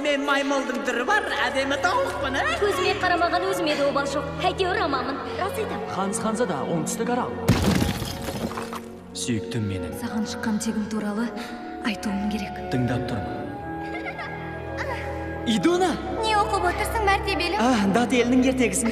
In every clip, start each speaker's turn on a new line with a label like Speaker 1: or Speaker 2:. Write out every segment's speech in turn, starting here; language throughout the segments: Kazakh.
Speaker 1: Мен маймылдың түрі бар, әдемі тауықпын, ә?
Speaker 2: Көзіме қарамаған өзіме де обал жоқ. Әйтеуір аманмын. Рас айтам.
Speaker 3: Ханс ханзада, оңтүстік арал. Сүйіктім менің.
Speaker 4: Саған шыққан тегім туралы айтуым керек.
Speaker 3: Тыңдап тұрмын. Идуна!
Speaker 5: Не оқып отырсың, мәртебелім?
Speaker 3: Дат елінің ертегісін.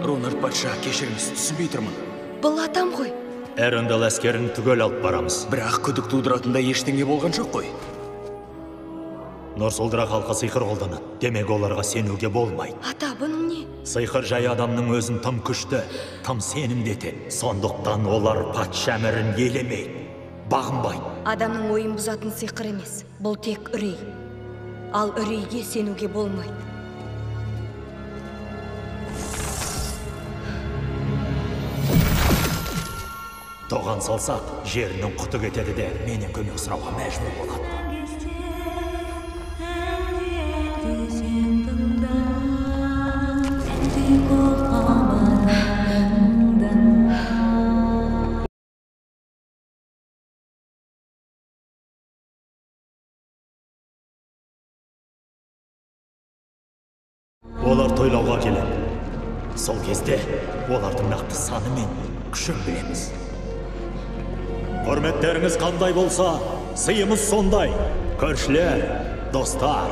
Speaker 6: Рунард патша, кешіріңіз, түсінбей тұрмын.
Speaker 4: Бұл атам ғой.
Speaker 7: Эрондел әскерін түгел алып барамыз.
Speaker 6: Бірақ күдік тудыратындай ештеңе болған жоқ қой.
Speaker 7: Норсулдра халқы сиқыр қолданады. Демек, оларға сенуге болмайды.
Speaker 4: Ата, бұның не?
Speaker 7: Сиқыр жай адамның өзін тым күшті, тым сенімді етеді. Сондықтан олар патша әмірін елемейді, бағынбайды.
Speaker 4: Адамның ойын бұзатын сиқыр емес. Бұл тек үрей. Ал үрейге сенуге болмайды.
Speaker 7: Тоған салсақ, жерінің құты кетеді де, менен көмек сұрауға мәжбүр болады. Олар тойлауға келеді. Сол кезде олардың нақты саны мен күшін білеміз. Құрметтеріңіз қандай болса, сыйымыз сондай. Көршілер, достар.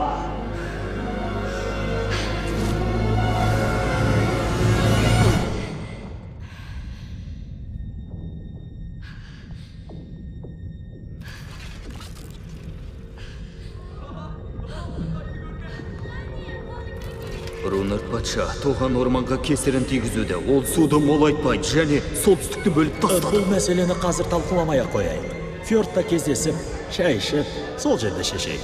Speaker 6: Рунард патша тоған орманға кесірін тигізуді, ол суды молайтпайды және солтүстікті бөліп тастады.
Speaker 7: Бұл мәселені қазір талқыламай-ақ қояйық. Фьордта кездесіп, шай ішіп, сол жерде шешейік.